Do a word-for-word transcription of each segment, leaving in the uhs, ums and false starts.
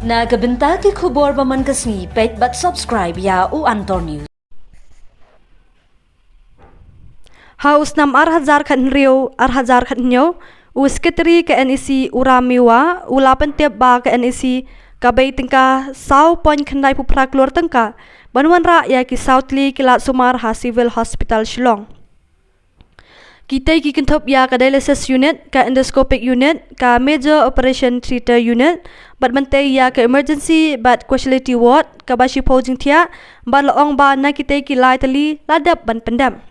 Na ka bynta ki khubor ba man ka sngi, peit bad subscribe ïa u Antor News. Ha u snem ar hajar khathynriew, ar hajar khathynñiew, u Secretary ka N E C u Ram Miwa u la pyntip ba ka N E C ka bei tyngka saw point khyndai phew phra klur tyngka ban wanrah ïa ki saw tylli ki lad sumar ha Civil Hospital Shillong. Kitei ki kynthup ïa ka dialysis unit, ka endoscopic unit, ka major operation theatre unit, bad ban tei ïa ka emergency bad casualty ward kaba shiphew jingthiah, bad la ong ba na kitei ki lai tylli la dep ban pyndep.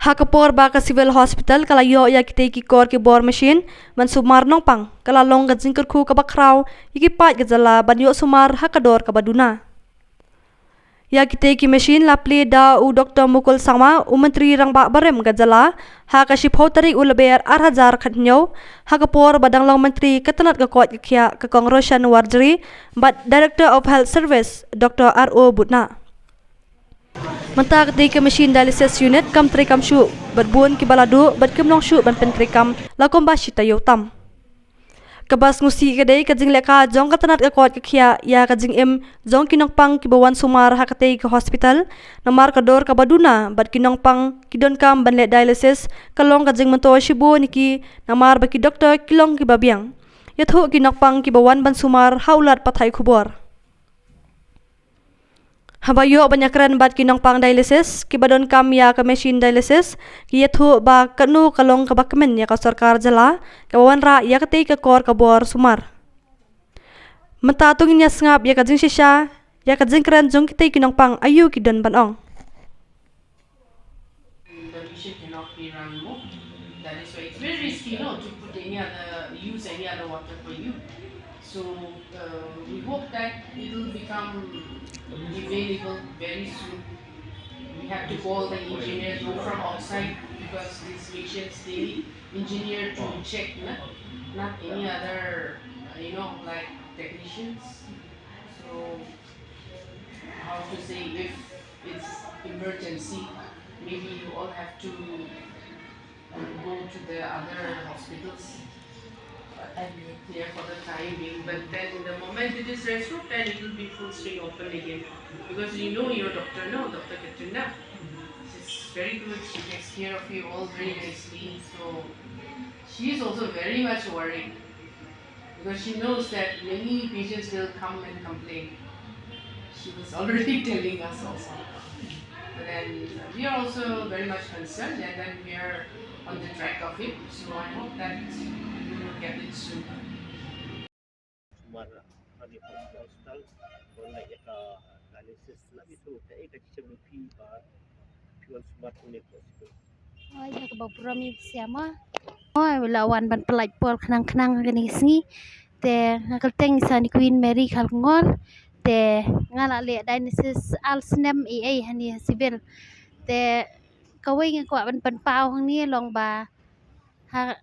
Ha ka por ba ka Civil Hospital ka la ïoh ïa kitei ki kor ki bor machine ban sumar nongpang, ka la long ka jingkyrkhu kaba khraw ïa ki paid ka jylla ban ïoh sumar ha ka dor kaba duna. Ïa kitei ki machine la plie da u Doktor Mukul Sangma, u Myntri Rangbah barim ka jylla, ha ka shiphew tarik u Lber ar hajar khathynñiew, ha ka por ba dang long Myntri ka tnat ka koit ka khiah ka Kong Roshan Warjri, bad Director of Health Service, Doktor R O Butna. Mynta katei ka machine dialysis unit kam trei kam shuh, bad bun kiba la duh bad kim long shuh ban pyntreikam la kumba shi taïew tam. Kaba sngewsih ka dei ka jinglehkai jong ka tnat ka koit ka khiah ïa ka jingim jong ki nongpang kiba wan sumar ha katei ka hospital, namar ka dor kaba duna bad ki nongpang ki donkam ban leh dialysis ka long ka jingmyntoi shibun ïa ki, namar ba ki doktor ki long kiba biang. Ïathuh ki nongpang kiba wan ban sumar ha u lad pathai khubor. Haba ïoh ban ïakren bad ki nongpang dialysis kiba donkam ïa ka machine dialysis, ki ïathuh ba kano ka long kaba kmen ïa ka sorkar jylla kaba wanrah ïa katei ka kor ka bor sumar. Mynta to ngin ïa sngap ïa ka jingshisha ïa ka jingkren jong kitei ki nongpang, aïu ki don ban ong. The patient cannot be run more. That is why it's very risky, no, to put any other, use any other water for you. So uh, we hope that it will become available very soon. We have to call the engineer, though, from outside, because these machines, they need engineer to check, na? Not any other, uh, you know, like, technicians. So how to say, if it's emergency, maybe you all have to go to the other hospitals and here for the time being. But then the moment it is restored, then it will be full swing open again. Because you know your doctor, no, Doctor Katrina. She's very good. She takes care of you all very nicely. So she is also very much worried because she knows that many patients will come and complain. She was already telling us also. But then we are also very much concerned, and then we are on the track of it. So I hope that we will get it soon. Sumar ha kane ka hospital, wan leh ïa ka dialysis, la phi ïathuh kaei ka jingshim jong phi ba phi wan sumar hangne ha hospital? Oi, ha kaba burom ïa phi sha ma. Oi, la wan ban pynlait por khnang khnang ha kane ka sngi. Te nga kyrteng i Sani Queen Mary Kharkongor. Te nga la leh dialysis ar snem ei ei hangne ha Civil. Te kawei nga kwah ban pynpaw hangne long ba ha,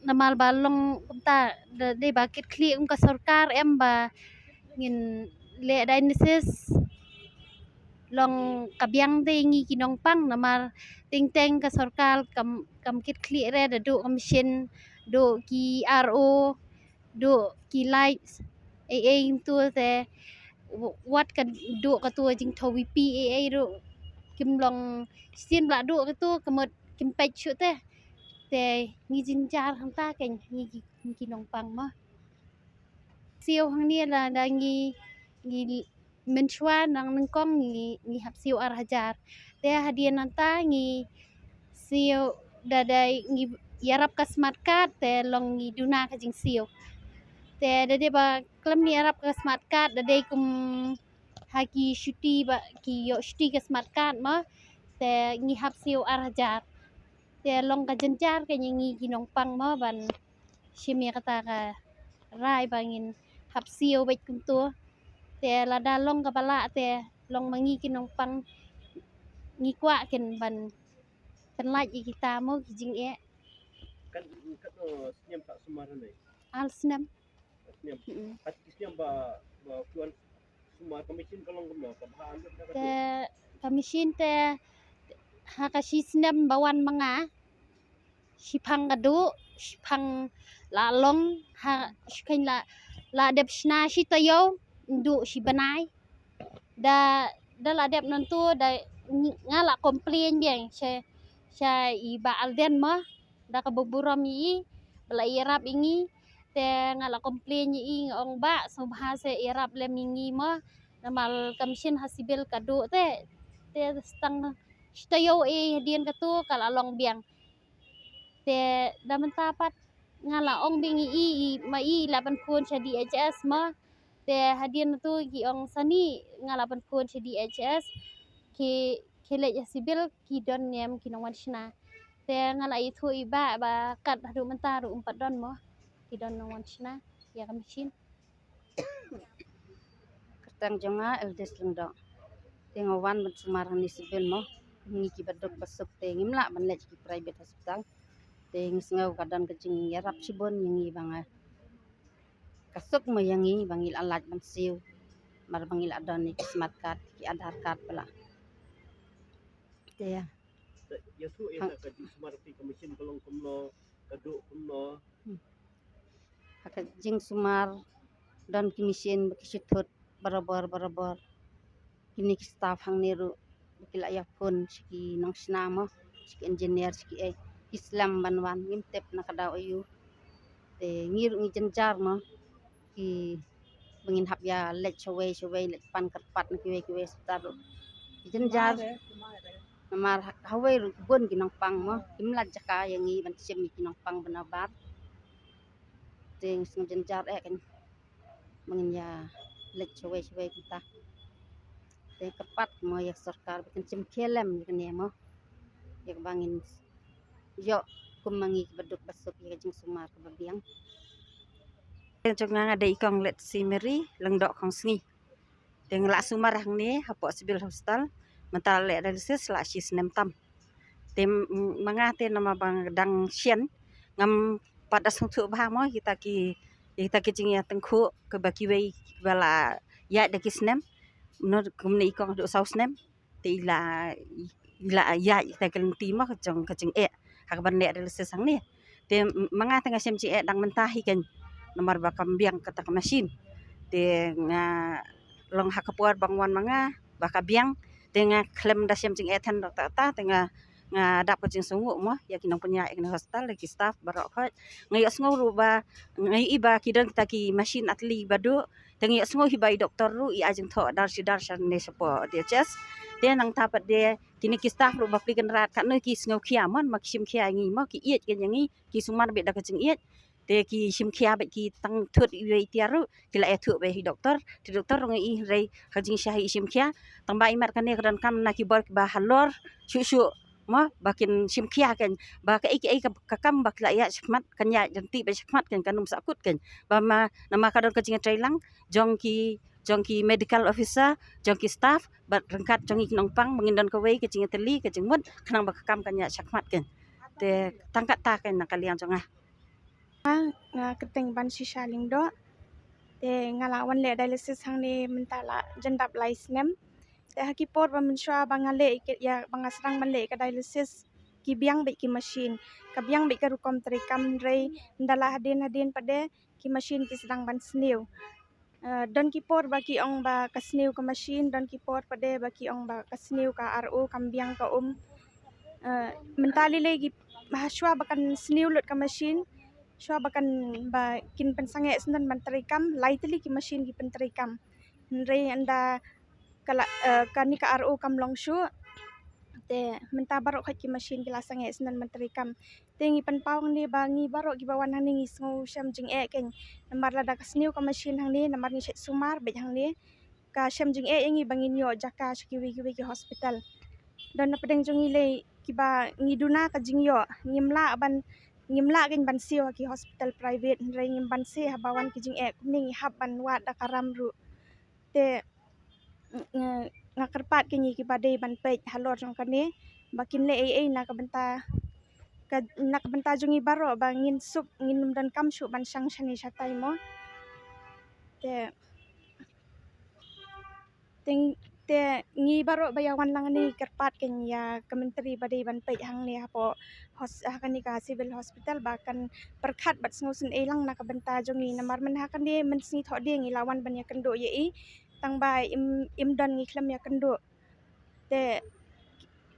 namar ba long kumta, da dei ba kit khlieh kum ka sorkar em ba ngin leh dialysis, long ka biang te ngi ki nongpang, namar teng teng ka sorkar kam, kam kit khlieh re, da duh ka machine, duh ki R O, duh ki lights, ei ei kumtu te, wat ka duh katu jingthaw wipi ei ei ruh kim long, shisien ba la duh katu ka mut kim peit shuh te. Te ngi jynjar hangta kein, ngi ki, ngi ki nongpang mo. Siew hangne la da ngi, ngi mynshuwa nang nyngkong ngi, ngi hap siew ar hajar. Te hadien nangta ngi siew da dei ngi ïarap ka smart card te long ngi duna ka jingsiew. Te da dei ba khlem ngi ïarap ka smart card, da dei kum ha ki shuti ba ki ïoh shuti ka smart card mo. Te ngi hap siew ar hajar. Te long ka jynjar kein ïa ngi ki nongpang mo ban shim ïa kata ka rai ba ngin hap siew beit kumtu. Te lada long kaba lah te long ma ngi ki nongpang, ngi kwah kein ban pynlait ïa kita mo ki jingeh. Katno snem phi sumar hangne? Ar snem. Ar snem. Mm-mm. Ar snem ba, ba phi wan sumar, ka machine ka long kumno, ka bha lut na ka? Te ka machine te ha ka shi snem ba wan ma nga, shiphang ka duh, shiphang la long, ha, shiphang la, La dep shna shi taïew, ndu shi bnai. Da, da la dep nonto da nga la complain biang sha, sha i Bah Alden mo. Da kaba burom ïa i, ba la ïarap ïa ngi. Te nga la complain ïa i, nga ong Bah, sngewbha sa ïarap lem ïa ngi mo. Namar ka machine ha Civil ka duh te. Te tang shi taïew, eh, hadien katu ka la long biang. Te da mynta pat nga la ong biang ïa i, i ma i la ban phone sha D H S mo. Te hadien tu ki ong sani nga la ban phone sha D H S. Ki, ki leit ha Civil ki don ne em ki nongwan shna. Te nga la ïathuh ïa i Bah ba kat haduh mynta ruh um pat don mo ki don nongwan shna ïa ka machine. Kyrteng jong nga Eldest Lyngdoh. Te nga wan ban sumar hangne Civil mo. Ngi kiba duk ba suk te ngim lah ban leit ki private hospital. Te ngi sngew ka don ka jingïarap shibun ïa ngi ba nga, ka suk mo ïa ngi ba ngi la lait ban siew. Mar ba ngi la don ïa ki smart card, ki Aadhaar card ba la. Te ïa. Ïathuh ïa ka jingsumar phi, ka machine ka long kumno, ka duh kumno? Hmm. Ha ka jingsumar don ki machine ba ki shu thut barabor barabor. Kine ki staff hangne ruh ba ki la ïa phone sha ki nongshna mo, sha ki engineer, sha ki ei, ki slem ban wan, ngim tip na ka daw aïu. Te ngi ruh ngi jynjar mo, ki ba ngin hap ïa leit shawei shawei, leit pan kyrpad na kiwei kiwei hospital ruh ki jynjar. Namar ha, hawei ruh ki bun ki nongpang mo, kim lait jaka ïa ngi ban shim ïa ki nongpang ba nabar. Te ngi sngew jynjar eh kan ba ngin ïa leit shawei shawei kumta. Te kyrpad mo ïa ka sorkar ba kan shim khia lem ïa kane mo, ïa kaba ngin ïoh kum ma ngi kiba duk ba suk ïa ka jingsumar kaba biang. Te jong nga nga dei i Kong Letsi Mary Lyngdoh Khongsngi. Te nga la sumar hangne hapoh Civil Hospital, mynta la leh dialysis la shi snem tam. Te m-, ma nga te namar ba nga dang shen, ngam pat da sngewthuh bha mo kita ki, kita ki jingïatyngkhuh kaba kiwei kiba la ïaid da ki snem. Kumne i Kong haduh saw snem. Te i la, i la ïaid ïa kita ki lynti mo ka jong ka jingeh ha kaban leh dialysis hangne. Te m-, ma nga te nga shem jingeh dang mynta hi kan, namar ba kam biang kata ka machine. Te nga long ha ka por ba nga wan ma nga ba ka biang, te nga khlem da shem jingeh than rok ta ta, te nga, nga dap ka jingsngewnguh mo ïa ki nongpynïaid ïa kane hospital, ïa ki staff baroh khoit. Nga ïohsngew ruh ba, nga ïohi ba ki don kita ki machine atli ba duh, te nga ïohsngew hi ba i doktor ruh i ai jingthoh dar shi dar shane shapoh D H S. Te nangta pat de kine ki staff ruh ba pli kynrad katno ki sngew khia mo, ma ki shim khia ïa ngi mo, ki ïeit ïa ngi, ki sumar beit da ka jingïeit. Te ki shim khia beit, ki tang thut iwei i tiar ruh ki la ïathuh beit ha i doktor. Te doktor ruh nga ïohi hynrei ha ka jingshah i shim khia. Tang ba imat kane ka donkam na ki bor kiba halor shuh shuh mo ba kin shim khia kan, ba kaei kaei ka, ka kam ba ki la ïaid shakhmat kan ïaid lynti beit shakhmat kan, kan ym sahkut kan. Ba ma, namar ka don ka jingïatreilang jong ki, jong ki medical officer, jong ki staff bad ryngkat jong ngi ki nongpang ba ngin don kawei ka jingïatylli ka jingmut khnang ba ka kam kan ïaid shakhmat kan. Te tang katta kan na ka liang jong nga. Nga kyrteng Banshisha Lyngdoh. Te nga la wan leh dialysis hangne mynta la jan dap lai snem. Te ha ki por ba mynshuwa ba nga leh ïa, ba nga sdang ban leh ka dialysis, ki biang beit ki machine. Ka biang beit ka rukom treikam, hynrei ynda la hadien hadien pat de ki machine ki sdang ban sniew. Eh, don ki por ba ki ong ba ka sniew ka machine, don ki por pat de ba ki ong ba ka sniew ka R O, kam biang ka um. Eh, mynta lei lei ki, ha shuwa ba kan sniew lut ka machine, shuwa ba kan, ba kin pynsangeh syndon ban treikam, lai tylli ki machine ki pyntreikam. Hynrei ynda ka la, eh, kane ka R O kam long shuh, te mynta baroh khoit ki machine ki la sangeh syndon ban treikam. Te ngi pynpaw hangne ba ngi baroh kiba wan hangne ngi sngew shem jingeh kan. Namar lada ka sniew ka machine hangne, namar ngi shait sumar beit hangne, ka shem jingeh ïa ngi ba ngin ïoh jaka sha kiwei kiwei ki hospital. Don na pdeng jong ngi lei kiba ngi duna ka jingïoh, ngim lah ban, ngim lah kan ban siew ha ki hospital private, hynrei ngim banse haba wan ki jingeh kumne, ngi hap ban wad da ka ram ruh. Te nga, nga kyrpad ïa ngi kiba dei ban peit halor jong kane ba kin leh ei ei na ka bynta, ka, na ka bynta jong ngi baroh ba ngin suk, ngin ym donkam shuh ban shang shane shatai mo. Te, te ngi, Te ngi baroh ba ïa wan lang hangne kyrpad kein ïa ka myntri ba dei ban peit hangne hapoh hos-, ha kane ka civil hospital ba kan pyrkhat bad sngewsynei lang na ka bynta jong ngi, namar mynha kane mynsngi thohdieng ngi la wan ban ïakynduh ïa i, tang ba im, im don, ngi khlem ïakynduh. Te,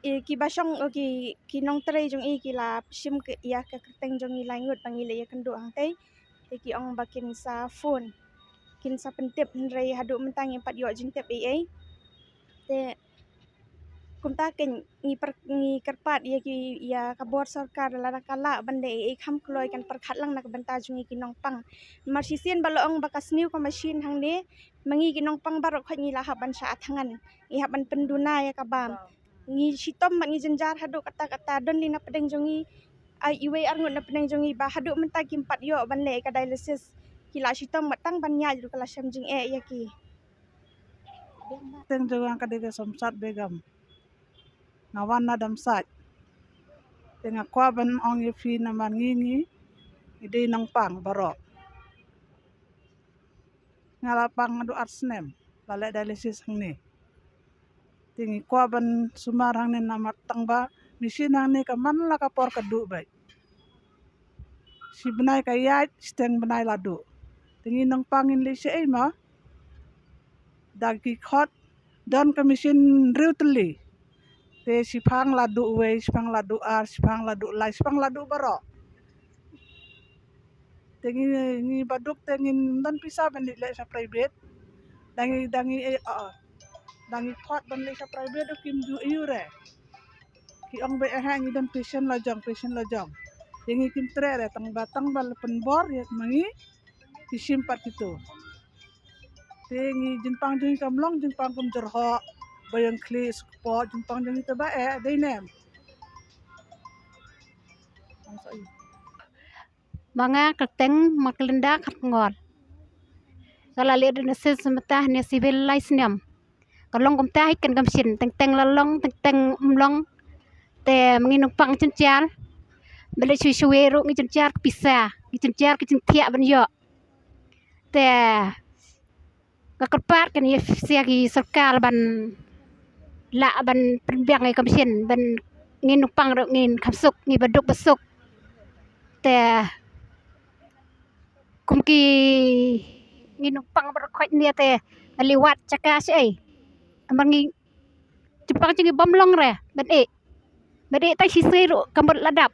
eh, ki ba shong, eh, ki, ki nongtrei jong i ki la shim ïa ka kyrteng jong ngi lai ngut ba ngi leit ïakynduh hangtei. Te ki ong ba kin sa phone, kin sa pyntip, hynrei haduh mynta ngim pat ïoh jingtip ei ei. Te kumta kein ngi per-, ngi kyrpad ïa ki, ïa ka bor sorkar, lada ka lah ban leh ei ei kham kloi kan pyrkhat lang na ka bynta jong ngi ki nongpang. Namar shisien ba la ong ba ka sniew ka machine hangne, ma ngi ki nongpang baroh khoit ngi la hap ban shah thngan, ngi hap ban pynduna ïa ka bam. Ngi shitom bad ngi jynjar haduh katta katta, don lei na pdeng jong ngi, ai, iwei arngut na pdeng jong ngi ba haduh mynta kim pat ïoh ban leh ka dialysis. Ki la shitom bad tang ban ïaid ruh ka la shem jingeh ïa ki. Kyrteng jong nga ka dei ka Somsat Begum. Nga wan na Damsait. Te nga kwah ban ong ïa phi namar ngi, ngi, ngi dei nongpang baroh. Nga la pang haduh ar snem, la leh dialysis hangne. Te ngi kwah ban sumar hangne namar tang ba machine hangne ka man la ka por ka duh beit. Shi bnai ka ïaid, shiteng bnai la duh. Te ngi nongpang ngin leit shaei ma? Da ki khot, don ka machine hynriew tylli. Te shiphang la duh uwei, shiphang la duh ar, shiphang la duh lai, shiphang la duh baroh. Te ngi, ngi baduk te ngim don pisa ban leit sha private. Da ngi, da ngi, eh, ah, ah. Da ngi khot ban leit sha private ruh kim ju ïoh re. Ki ong ba eh, ngi don patient la jong, patient la jong. Te ngi kim treh re, tang ba, tang ba la pynbor ïa ma ngi, ki shim pat kito. Te ngi jingpang jong ngi kam long jingpang kum jyrhoh, ba ïeng khlieh suk pot, jingpang jong ngi te ba eh, dei nem. Ma nga kyrteng ma Klinda Kharkongor. Nga la leh dialysis mynta hangne civil lai snem. Ka long kumta hi kein ka machine, teng teng la long, teng teng ym long. Te ma ngi nongpang jynjar. Ba leit shuwa shuwa ruh ngi jynjar ka pisa, ngi jynjar ka jingthiah ban ïoh. Te nga kyrpad kein ïa, ïa ki sorkar ban lah ban pynbiang ïa ka machine ban ngin nongpang ruh ngin kham suk, ngi baduk basuk. Te kum ki ngin nongpang baroh khoit ne te nga leit wad jaka shaei. Namar ngi jingpang jong ngi bym long re ban ïeh. Ba dei tang shisha ruh ka mut la dap.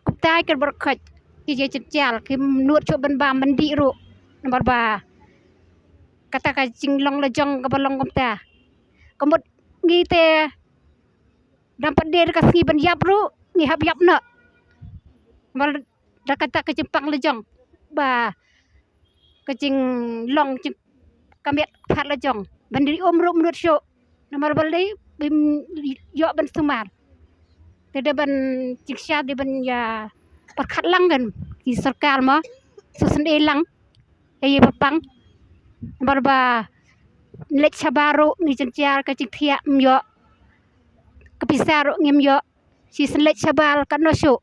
Kumta kein baroh khoit ki jia jynjar, kim nud shuh ban bam ban dih ruh. Namar ba kata ka jinglong la jong kaba long kumta. Ka mut ngi te dang pat dei ka sngi ban ïap ruh ngi hap ïap noh. Namar da kata ka jingpang la jong ba ka jinglong jing ka miat ka phad la jong ban dei um ruh ym nud shuh. Namar balei? Bym ïoh ban sumar. Te dei ban jingshisha dei ban ïa pyrkhat lang kein ki sorkar mo, sngewsynei lang ïa, ïa ba pang. Namar ba leit shabar ruh ngi jynjar, ka jingthiah ym ïoh, ka pisa ruh ngim ïoh. Shisien leit shabar katno shuh.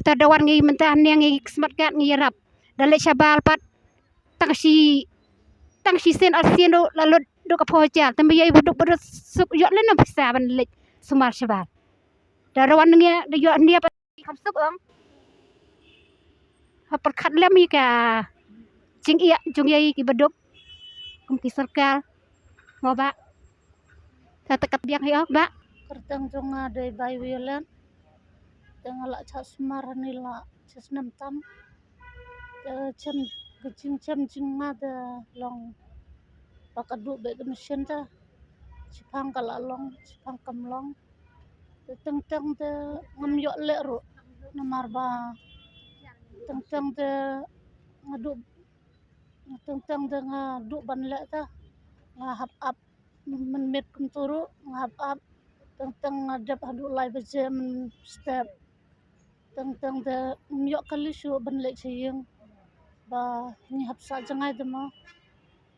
Te da wan ngi mynta hangne ngi smat kat ngi ïarap. Da leit shabar pat tang shi, tang shisien arsien ruh la lut duh ka phew hajar. Te ma ïa i baduk baduk suk ïoh lano pisa ban leit sumar shabar. Da wan ngi da ïoh hangne pat kham suk ong. Ha pyrkhat lem ïa ka jingeh jong ïa i ki baduk kum ki sorkar. Mo bah. Sa te kat biang hi ok bah. Kyrteng jong nga dei Bai Violet. Te nga la shah sumar hangne la shi snem tam. Te shem, ka jingshem jong nga te long ba ka duh beit ka machine te. Shiphang ka la long, shiphang kam long. Te teng teng te ngam ïoh leh ruh namar ba teng teng te nga duh, teng teng te nga duh ban leh te nga hap ap mynmiet kumta ruh nga hap ap. Teng teng nga dep haduh lai baje mynstep. Teng teng te ngam ïoh kali shuh ban leit sha ïing ba ngi hap sah jngai te mo.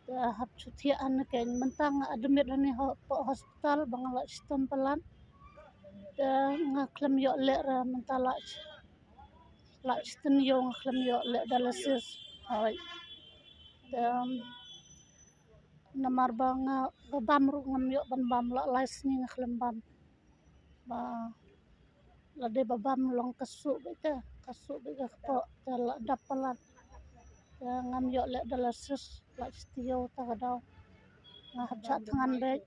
Te hap shu thiah hangne kein, mynta nga admit hangne ha, hapoh hospital ba nga la shitom palat. Te nga khlem ïoh leh re mynta la, la shiteng ïoh nga khlem ïoh leh dialysis. Hooid. Te namar ba nga, ba bam ruh ngam ïoh ban bam, la lai sngi nga khlem bam. Ba lada ba bam long ka suh beit te, ka suh beit ka kpoh te la dap palat. Te ngam ïoh leh dialysis, la shu tiew ta ka daw. Nga hap shah thngan beit.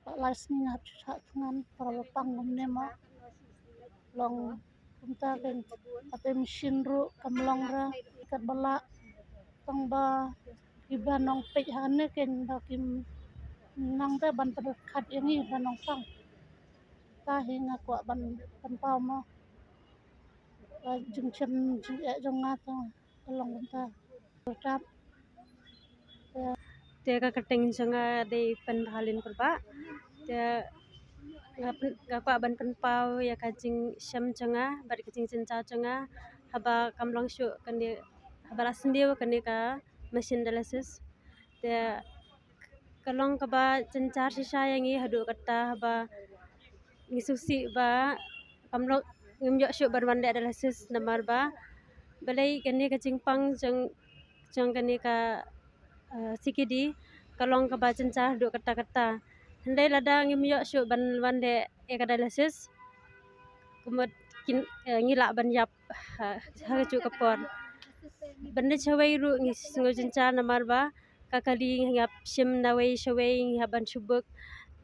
La lai sngi nga hap shah thngan, para ba pang kumne mo. Long kumta kein, ate machine ruh kam long re, katba lah. Tang ba kiba nongpeit hangne kein ba kim nang te ban pyrkhat ïa ngi ba nongpang. Ta hi nga kwah ban pynpaw mo. Ba jingshem jingeh jong nga te ka long kumta. Tap. Te ka kyrteng jong nga dei Pynbhaleen Kurbah. Te nga pyn-, nga kwah ban pynpaw ïa ka jingshem jong nga bad ka jingjynjar jong nga haba kam long shuh kane, haba la sniew kane ka machine dialysis. Te ka long kaba jynjar shisha ïa ngi haduh katta haba ngi sngewsih ba kam long, ngim ïoh shuh ban wan leh dialysis namar ba balei kane ka jingpang jong, jong kane ka, eh, C K D ka long kaba jynjar haduh katta katta. Hynrei lada ngim ïoh shuh ban wan leh ïa ka dialysis, ka mut kin, eh, ngi lah ban ïap ha, ha kajuh ka por. Ban leit shawei ruh ngi sngew jynjar namar ba ka kali ngi hap shim nawei shawei, ngi hap ban shu book.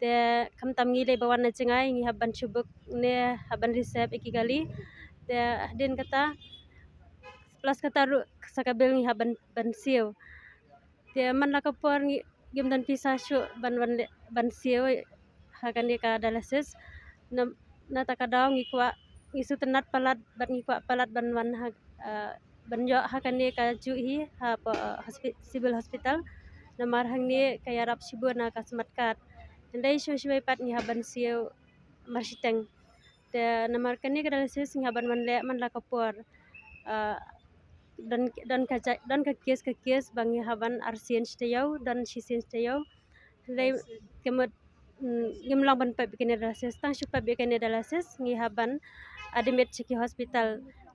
Te khamtam ngi lei ba wan na jngai, ngi hap ban shu book ne hap ban reserve ïa ki kali. Te hadien kata, plus kata ruh sa ka bill ngi hap ban, ban siew. Te man la ka por ngi, ngim don pisa shuh ban, ban leh, ban siew ha kane ka dialysis. Na, na kata ka daw ngi kwah, ngi sngewtynnat palat bad ngi kwah palat ban wan ha, eh, ban ïoh ha kane kajuh hi hapoh, eh, hospi-, civil hospital. Namar hangne ka ïarap shibun na ka smart card. Hynrei shuh shuh pat ngi hap ban siew marshiteng. Te namar kane ka dialysis ngi hap ban wan leh man la ka por. Ah, don, don ka ja-, don ka case, ka case ba ngi hap ban arsien shi taïew, don shisien shi taïew. Hynrei ka mut, mm, ngim long ban pep ïa kane dialysis, tang shu pep ïa kane dialysis ngi hap ban admit sha ki hospital.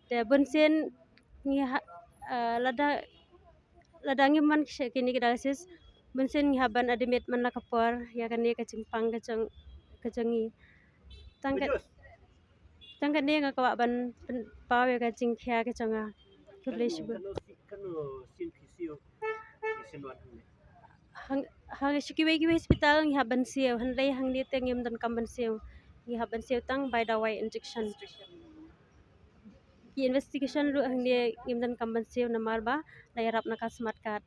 Te bunsien ngi ha, ah, lada, lada ngim man sha kine ki dialysis, bunsien ngi hap ban admit man la ka por ïa kane ka jingpang ka jong, ka jong ngi. Tang ka, tang kane nga kwah ban pynpaw ïa ka jingkhia ka jong nga. Khublei shibun. Hang, hang sha kiwei kiwei hospital ngi hap ban siew, hynrei hangne te ngim donkam ban siew. Ngi hap ban siew tang bai dawai injection. Ki investigation ruh hangne ngim donkam ban siew namar ba da ïarap na ka smart card.